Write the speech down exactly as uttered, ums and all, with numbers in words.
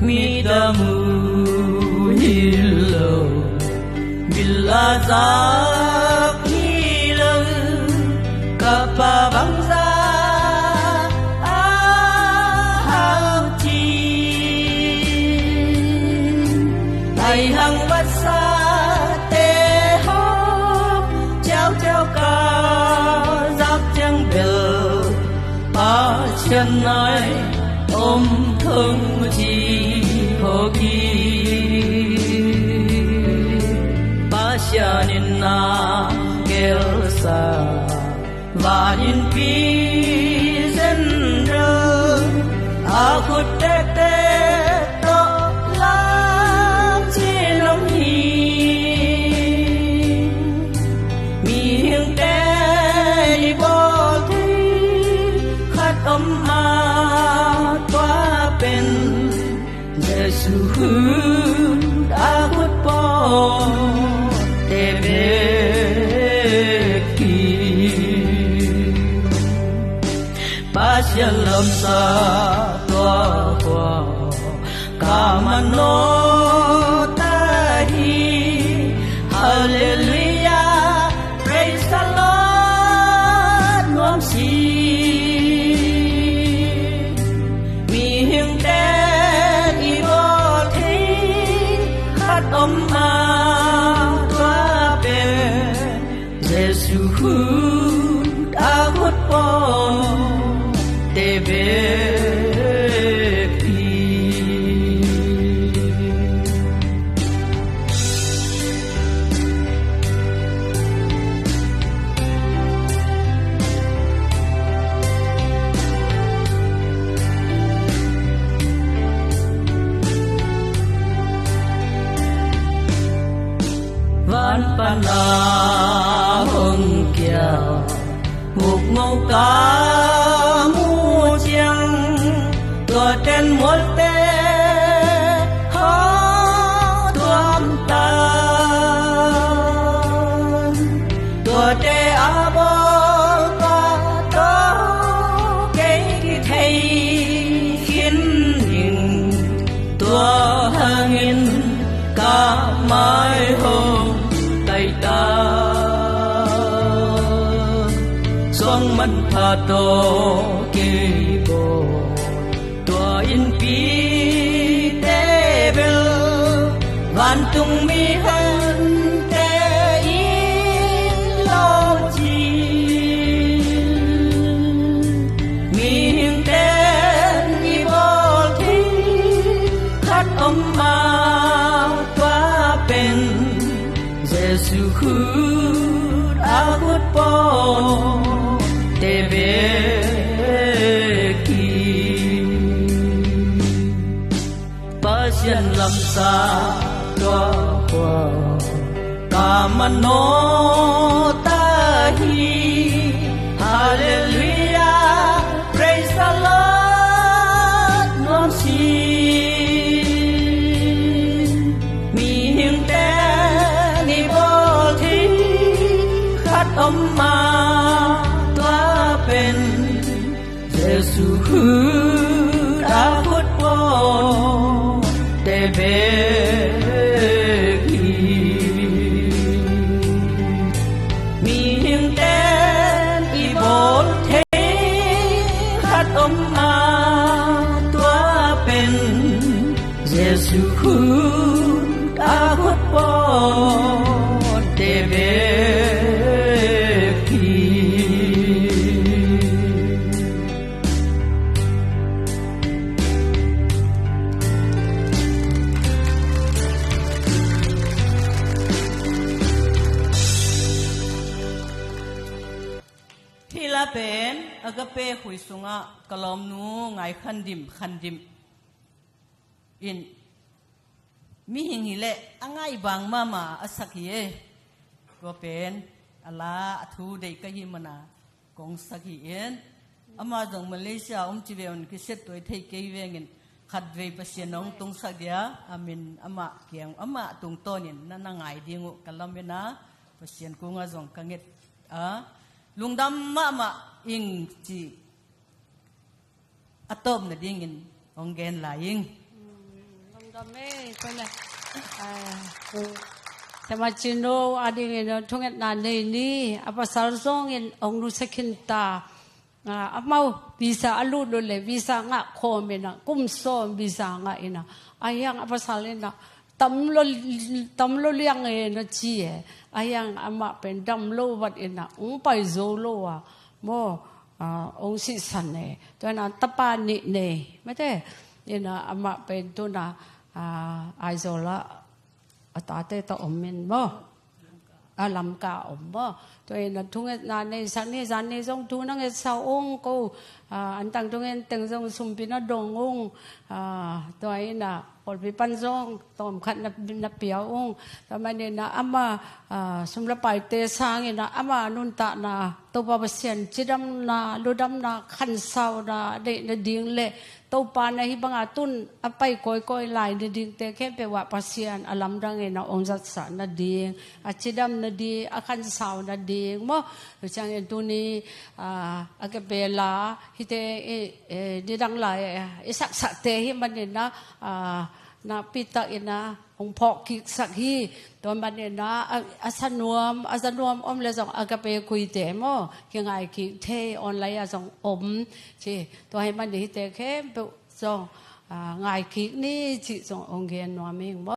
Mi dam uh hi lo, bil a zak hi lo, ka Pa bangzah a hau ci. Laihang vatsate hawm ciauciau ka zak ciang bel, Pasian nai om thong ci khawk hi. Pasian in na gelsa van innpi zenrel, a khut tektek tawh lam cin om hi. Mihingte i bawl thei khat om a, tua pen Jesu khut a khut pawtte bek hi. Pasian lamsa tua khua ka manawh ta hi. Halleluiah, praise the Lord nuam si. Mihingte i bawl thei khat om a, tua pen Jesu khut a khut pawtte bek hi. Van pana hong kia mukmau ka mu ciang, tua ten mualte hong tuam ta. Tuate a bawlpa tawh kei kithei khin ding, tua hangin ka mai hong tai ta. Suang manpha tawh kei bawl tua innpite bel, vantung mihonte i lo ci. Mihingten i bawl thei khat om a, tua pen Jesu khut a khut pawtte bek hi. Pasian lamsa tua khua ka manawh ta hi. Halleluiah, praise the Lord nuam si. Mihingten i bawl thei khat om a, tua pen Jesu khut a khut pawtte bek hi. Mihingten i bawl thei khat om a, tua pen Jesu khut a khut pawtte bek hi. Hih la pen Agape khui sungah ka lawmnu Ngai Khan Dim, Khan Dim in, mihing hi leh a ngaih bang mahmah a sak hi e. Tua pen a la a thu deih ka hih mana kong sak hi in. Amah zong Malaysia om ci ve un, kisiat tuai thei kei vengin, khatvei Pasian hong tungsak dia, a min amah kiang, amah tungtawnin na na ngai ding uh ka lamen a, Pasian kungah zong ka nget a, lungdam mahmah ing ci a tawp nadingin hong gen lai ing. Amen. Tua leh, ah, Semacino a dingin thungetna nei ni, a pasal zongin ong nusia khin ta. Ah, amau visa a lut lo leh visa ngah khawm in ah, kum sawm visa ngah in ah, a hiang a pasal in ah, tam lo, tam lo liang e na ci e. A hiang amah pen dam lo vat in ah, ong pai zo lo a maw, ah, ong sihsan e. Tua in ah tapa nih nei mate. In ah amah pen tu in ah, ah, Aizawl ah a tate tawh om in maw, a Lamka om maw. Tua in ah thungetna nei sak ni, zan ni zong thu na ngetsak ung ko, ah, antang thungen teng zong sumpi na dong ung, ah, tua in ah pawlpi pan zong tawmkhat na, na pia ung. Tua manin ah ama, ah, sum le paite sangin ah ama nuntakna, Topa Pasian cidamna, ludamna, khansauna deih nading le Topa na hih banga tun a pai kawikawi lai nadingte khempeuh ah Pasian a lamdang in ah ong zatsak nading, a cidam nading, a khansau nading maw. Tua ciangin tuni, ah, a kepela hihte i, eh, nidang lai, eh, i saksakte hih manin ah, ah, nakpi takin ah ong phawkkiksak hi. Tua manin ah a, a sanuam, a sanuam om leh zong a kepe kuite maw, kingaikik thei, online ah zong om ci. Tua hih manin hihte khempeuh zong, ah, ngaikik ni cih zong ong gen nuam ing maw.